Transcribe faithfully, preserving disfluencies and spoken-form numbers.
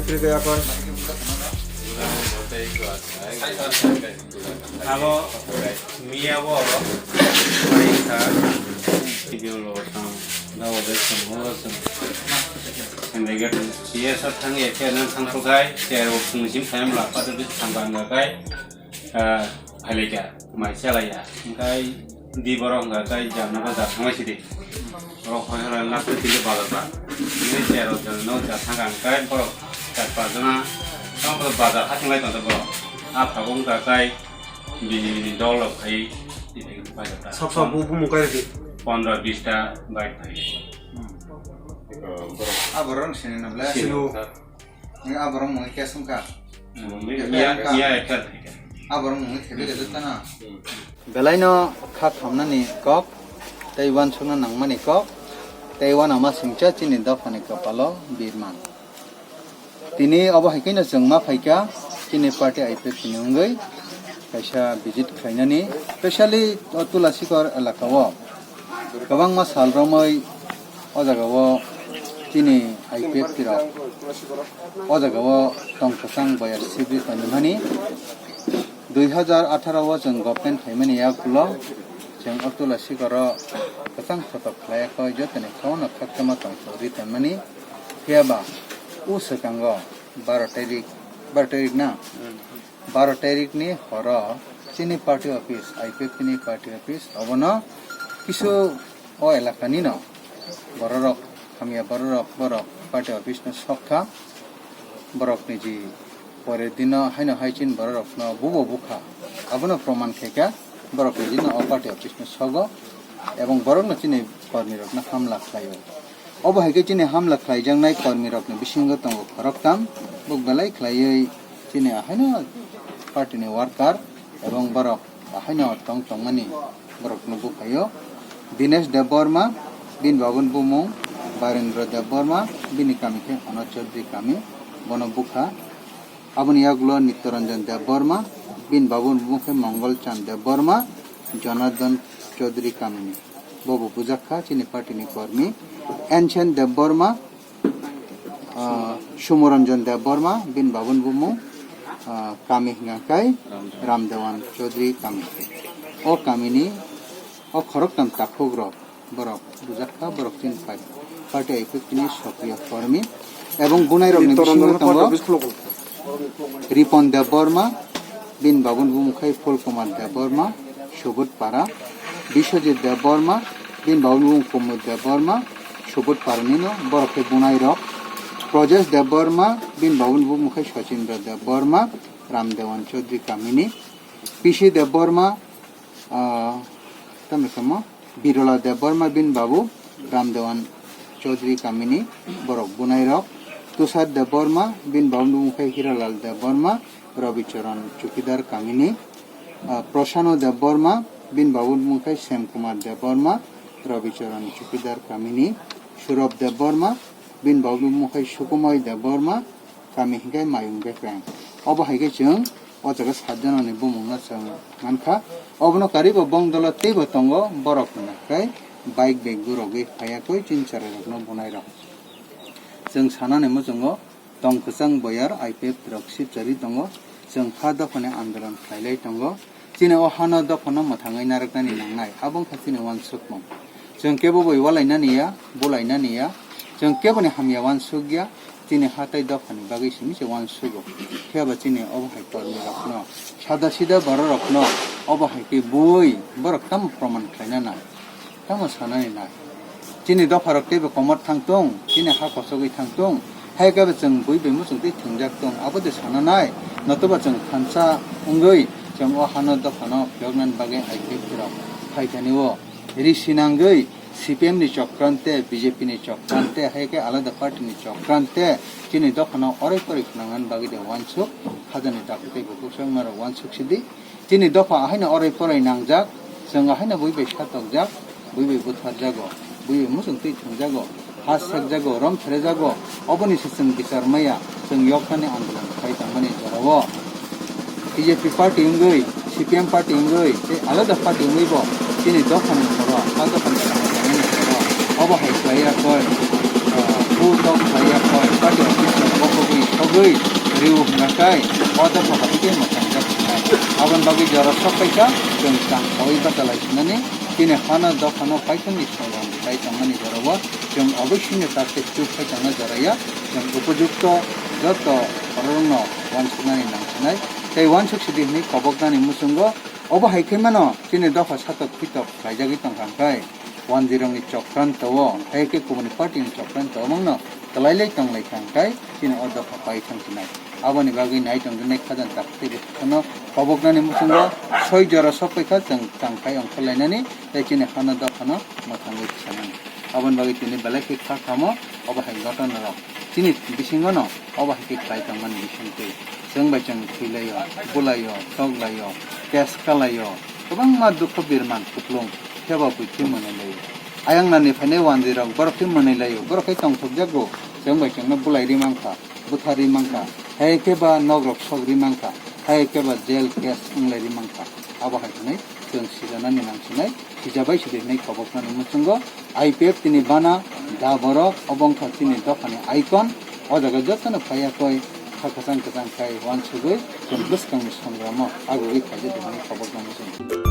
Abo miya bo paisa video lo tang dawa de song ho song. Sendega C S R thang ya khe nang thang to gai, khe ro phung sim time la pa de thang bang ga gai. Ah, phailaiya, mai chalaiya. Hingkai di borok hingka kai jamna ba ja thanglai sidi. Borok hoi hora lak twi tili bazar ba. Ini cherok jan no ja thangka hingkai borok char pas jona tamo bazar ha thanglai tongo borok. A phago hingka kai bini bini dol rok khai bazar ta. Sok sok bu bu mukai di. Pondro bis ta bike khai. A borok sini nabla. Sini. Sini. Ni aborok mungwi khe songkha. Iya, iya, iya. Aborok mungwi khe bele jotana. Belaino kha khamnani kok, tei uansukna nangmani kok, tei uanama singcha chini dophani kopalo birman. Tini obo hai kheno chwng ma phaikha, chini party I P F T ni wngwi kaisa visit khlainani, specially o Tulasikor elaka o. Kwbangma sal romwi o jagao chini I P F T rok o jagao tong kwchang boyar sibri tonimani. Dui hazar atharo o chwng government phaimani yagulo chwng o Tulasikoro kwchang sotok khlaiya koi jotoni khaono khakchangma tong sogri tonmani. Phiyaba o swkango baro tarik, baro tarik na? Baro tarikni horo chini party office, I P F T ni party office, obono kisu o elakani no bororok, hamya bororok, borok party office no sokha, borokni ji pore dino haino hai chini bororokno bubo bukha, abono proman khaikha, borokni jino o party office no sogo, ebong borokno chini kormirokno hamla khlaio. Obo hai khe chini hamla khlaijaknai kormirokni bisingo tongo khoroktham, buk belai khlaiwi chini ahaino party ni worker ebong borok ahaino tong tongmani borokno bukhaio. Dinesh Debbarma, bini babuni bumung Barendra Debbarma, bini kami khe Anoj Chaudhary kami, bono bukha. Aboni yagulo Nityaranjan Debbarma, bini babuni bumung khe Mongol Chand Debbarma, Jonardhan Chaudhary kamini. Bobo bujakha chini party ni kormi. Enchen Debbarma, ah, Sumoranjan Debbarma, bini babuni bumung, ah, kami hingka kai Ramdewan Chaudhary kami. O kamini, o khoroktham takhuk rok, borok bujakha, borok chini pai party I P F T ni sokriya kormi. Ebong bunai rokni bisingo tongo Ripon Debbarma, bini babuni bumung khai Phul Kumar Debbarma, Subud Para, Biswajit Debbarma, bini babuni bumung Kumud Debbarma, Subud Para nino, borok khe bunai rok. Projesh Debbarma, bini babuni bumung khai Sachindra Debbarma, Ramdewan Chaudhary kamini. P C Debbarma, ah, tamni samo Birola Debbarma bini babu Ramdewan Chaudhary kamini borok bunai rok. Tushar Debbarma bini babuni bumung khai Hiralal Debbarma, Rabicharan Chukidar kamini. Ah, Prasano Debbarma bini babuni bumung khai Sem Kumar Debbarma, Rabicharan Chukidar kamini. Surab Debbarma bini babuni bumung khai Sukumoi Debbarma, kami hingke Mayung Bekreng. Obo hai khe chwng o jaga sat janani bumungno chwng mankha. Obono karibo bongdolo teibo tongo borok hwnka khe bike bai gurogwi phaiya koi chini chwrairokno bunai rok. Chwng sanani muchungo tong kwchang boyar I P F T rok sipchari tongo. Chwng ha dophani andolon khlailai tongo. Chini o hano dophano mwthangwi narwknani nangnai, abo wngkha chini uansukmung. Chwng kebo bai ualainani ya, bulainani ya, chwng keboni hamya uansuk ya, chini ha tei dophani bagwi simi se uansugo. Phiya ba chini obo hai kormirokno, sada sida bororokno obo hai khe bui borok tamo proman khlaina nang? Tamo sanani nai? Chini dopharok teibo komor thang tong, chini ha kochogwi thang tong, hai khe bo chwng bui bai muchung twi thwngjak tong, abo de sana nai? Notoba chwng thansa wngwi chwng o hano dophano phiyoknani bagwi I P F T rok phaithani o ri sinangwi C P M ni chokrangte, B J P ni chokrangte, hai khe alada party ni chokrangte chini dophano oroi poroi khwnangnani bagwi de uansuk, khajani takhuk tei bukhuk songmarok uansuk sidi. Chini dopha ahaino oroi poroi nangjak, chwng ahaino bui bai satokjak, bui bai butharjago, bui bai muchung twi thwngjago, ha sekjago, rom therejago, oboni se chwng bichar maya, chwng yoktani andolon khai tongmani jorao. B J P party wngwi, C P M party wngwi, tei alada party wngwi bo chini dophani horo, ha dophani horo, obo hai khlaiya koi, ah, bu tok khlaiya koi, party office rok Sogwi rw hwnkha khe o dopha bai khe mwthangjak sinai. Aboni bagwi jora sok paikha chwng tang saui bachalai sinani chini hano dophano paithakni songrang sai tongmani jorao chwng oboisino tak tei chuk khai tongna joraya chwng upojukto joto bororokno uansuknani nang sinai tei uansuk sidi hwnwi koboknani muchungo. Obo hai khe mano chini dopha satok pitok khlaijagwi tongkha hwnkhe wanjwirokni chokranto o hai khe kubuni party ni chokranto o mangno kwlailai tonglaikha hwnkhe chini o dopha pai thang sinai. Aboni bagwi nai tongjaknai khajang tak tei bwswkno koboknani muchungo soi jora sok paikha chwng tang khai ongkhorlainani tei chini hano dophano mwthangwi tisanani. Aboni bagwi tini belai khe kha khamo obo hai gotona rok chini bisingo no obo hai khe khlai tongmani bisingtwi chwng bai chwng thwilaio, bulaio, toklaio, case kalaio, kwbangma dukho birman kuplung phiyaba bui khe mwnwi laio. Ayang nani phainai wanjwi rok borok khe mwnwi laio, borok khe tongthokjago, chwng bai chwngno bulai ri mankha, butharwi mankha, hai khe ba nok rok sokri mankha, hai khe ba jail case wnglai ri mankha. Abo hai hwnwi chwng sijanani nang sinai, sijabai sidi hwnwi koboknani muchungo I P F tini bana da borok obo wngkha chini dophani icon. O jaga jotono phaiya koi kha kwchang kwchang khai uansugwi chwng bwskangni songramo agugwi khaijak hwnwi koboknani muchungo.